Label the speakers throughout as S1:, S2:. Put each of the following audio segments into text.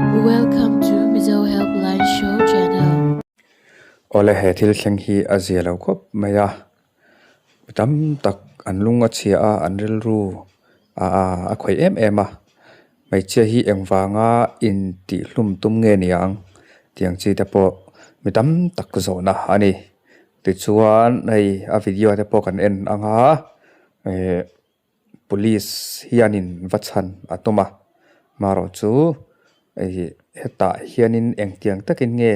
S1: Welcome to Mizo Helpline Show Channel.
S2: Awle he thil thleng hi a zia lo khawp mai a, mi tam tak an lung a chhia a, an rilru a khawih em em a, hmeichhia hi engvanga intihhlum tum nge niang tih ang chi te pawh mi tam tak zawhna a ni. Tichuan hei a video te pawh kan en ang a eh. Police hianin va chhan a tum a, marawh chu ih hetah hianin engtiang takin nge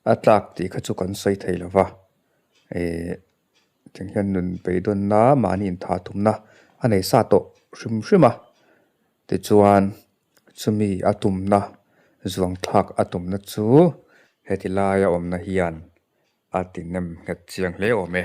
S2: a tlak tih kha chu kan sawi thei lo va, ih tiang hian nun beidawnna mahni intha tumna a nei sa tawh hrim hrim a, tichuan chumi a tumna zuangthlak a tumna chu heti laia awmna hian. A ti nem nghet chiang hle awm e.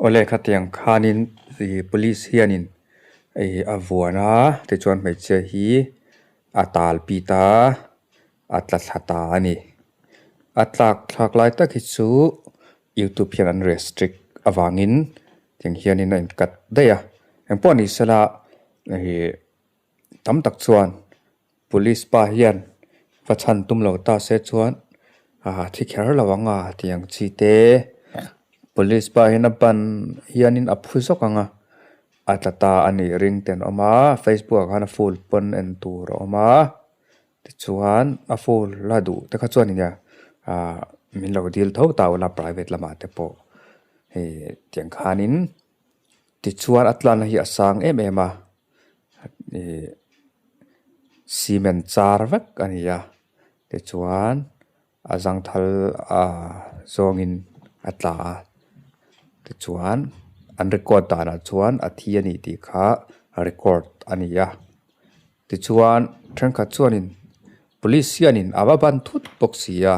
S2: Awle khatiang khanin ih police hianin ih a vuan a tichuan hmeichhia hi a tal pit a a tla thla ta a ni a tlak thlak lai tak hi chu youtube hian an restrict avangin tiang hianin a in cut daih a engpawh ni sela ih tam tak chuan police pa hian va chhan tum lo ta se chuan ah thi kher lo ang a tih ang chi te police pa hian a ban hianin a phu zawk ang a a tla ta a nih ring te an awm a facebook ah khan a full pawn en tur a awm a tichuan a full la duh te kha chuan nia ah min lo dil tho ta ula private lamah te pawh hei tiang khanin tichuan a tlanna hi a sang em em a. Ihh cement char vek a ni a tichuan a zangthal ah zawngin a tla a tichuan an record danah chuan a thi a ni tih kha record a ni a tichuan thenkhat chuanin police hianin a va ban thut bawk si a.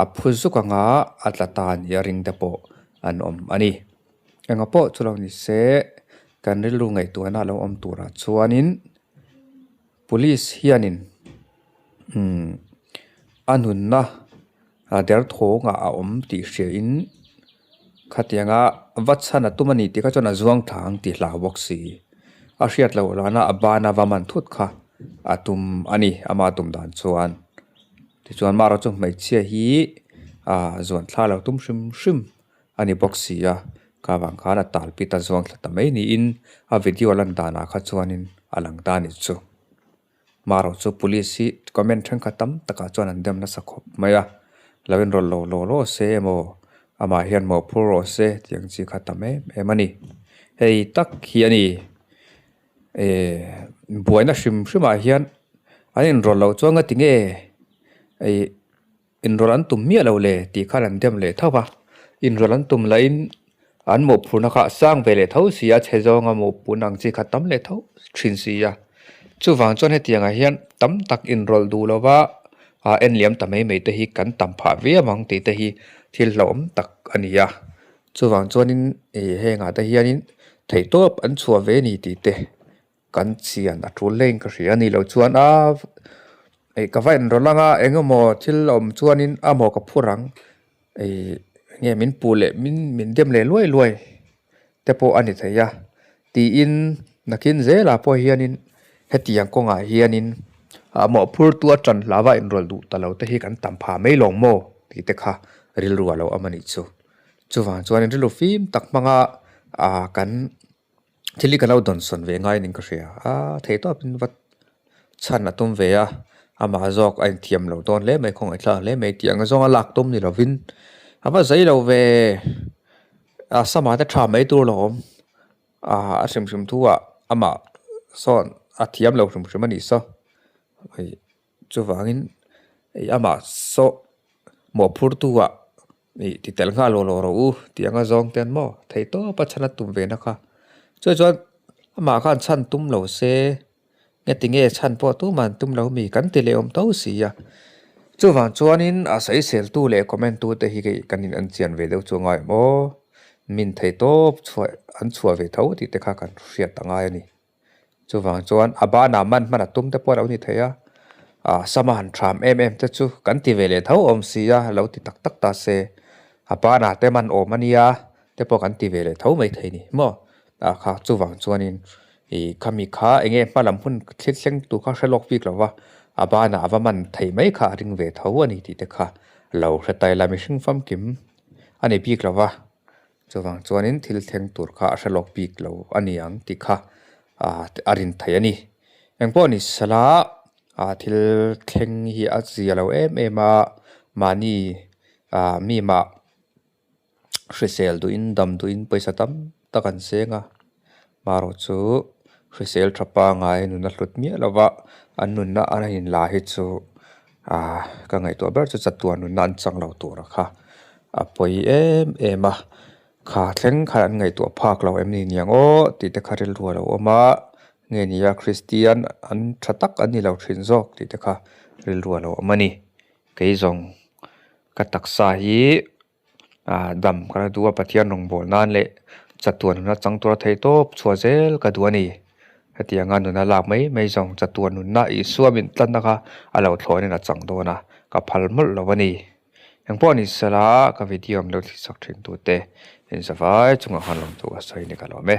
S2: A phu zuk anga a tla ta nia ring te pawh an awm a ni. Enga pawh chu lo ni se kan rilru ngaihtuahna a lo awm turah chuanin police hianin umm a nunna a derthawngah a awm tih hriain khatianga va chhan a tum a ni tih kha chuan a zuang thla ang tih hlau bawk si. A hriat loh lana a bana va man thut kha a tum a ni ama tum dan chuan. Tichuan Mara chu hmeichhia hi ah zuan thla lo tum hrim hrim a ni bawk si a, kha vang khan a tal pit a zuang thla ta mai niin a video lan danah kha chuanin a lang ta a ni chu. Mara chu police hi comment thenkhat tam takah chuan an dem nasa khawp mai a, lo inrawlh lo law law se emaw amah hian mawhphur rawh se tih ang chi kha tam em em a ni. Hei tak hi a ni. Ehh buaina hrim hrim ah hian an inrawlh loh chuan nga tinge ih inrawlh an tum miah lo le tih khan an dem leh tho va inrawlh an tum lahin an mawhphurhna kha a sang ve leh tho si a chhe zawnga mawhphurhna ang chi kha tam leh tho thin si a chuvang chuan hetiang ah hian tam tak inrawlh duh lova ah en liam ta mai mai te hi kan tam phah viau ang tih te hi thil hlauhawm tak a ni a. Chuvang chuanin ih hengah te hianin theihtawp an chhuah ve a ni tih te kan chian a tul hlein ka hria a ni loh chuan a ih ka va enrawlh ang a eng emaw thil awm chuanin a maw ka phur ang ih nge min puh leh min min dem leh luai luai. te pawh a ni thei a tiin nakin zelah pawh hianin hetiang kawngah hianin ah mawhphurtu a tan hlauha inrawlh duh ta lo te hi kan tam phah mai lawng maw tih te kha rilru a lo awm a nih chu. Chuvang chuanin rilru fim tak hmanga ah kan thil hi ka lo dawnsawn ve ngai niin ka hria a theihtawpin va chhan a tum ve a amah zawk a inthiam lo dawn hle mai khawngaih thlak hle mai tih ang zawnga lak tum ni lovin a va zei lo ve a sama te tha mai tur lo awm ah a hrim hrim thu ah amah sawn a thiam lo hrim hrim a nih saw hei chuvangin hei amah saw mawhphurtu ah Ih ti tel nghal lo lo rawh u tih anga zawng te an maw thei tawp a chhan a tum ve na kha. Chuai chuan amah khan chhan tum lo se nge ti nge chhan pawh tumah an tum lo mi kan ti leh awm tho si a. Chuvang chuanin a sawiseltu leh comment tu te hi kei kan in an chian ve deuh chu angai awm aw. Min thei tawp chhuah an chhuah ve tho tih te kha kan hriat a ngai a ni. Chuvang chuan a banah man hman a tum te pawh a lo ni thei a, ah sama han ṭham em em te chu kan ti ve leh tho awm si a, lo ti tak tak ta se, a banah te man awm a nia te pawh kan ti ve leh tho mai thei ni maw? Ah kha chuvang chuanin ih khami kha eng nge hma lam hun thil thleng tur kha hre lawk bik lo va, a banah a va man thei mai kha a ring ve tho a ni tih te kha lo hre ta ila mihring famkim a ni bik lo va. Chuvang chuanin thil thleng tur kha a hre lawk bik lo a ni ang tih kha a rin theih a ni. Engpawh ni sela thil thleng hi a zia lo em em a, mahni mi mah hrisel duhin dam duhin pawisa tam tak an seng a, marawh chu hrisel tha pangngai nuna hlut miah lova an nunna a inla hi chu ka ngaihtuah ber chu chatuan nunna an chang lo tur a kha a pawi em em a kha thleng khan an ngaihtuah phak lo em ni niang aw tih te kha rilru a lo awm a nge ni a Kristian an tha tak an ni lo thin zawk tih te kha rilru a lo awm a ni kei zawng ka taksa hi. Ah dam ka la duh a Pathian rawngbâwl nân leh chatuan nuna chang tura thei tawp chhuah zêl ka duh a ni. Hetianga nuna lâk mai mai zawng chatuan nunna Isua min tlanna kha a lo thlawnin a chang dâwn a, ka phal mawlh lo a ni. Engpawh ni sela ka video min lo thlisak ṭhin tute inzavai chungah khan lawmthu ka sawi ni ka lawm e.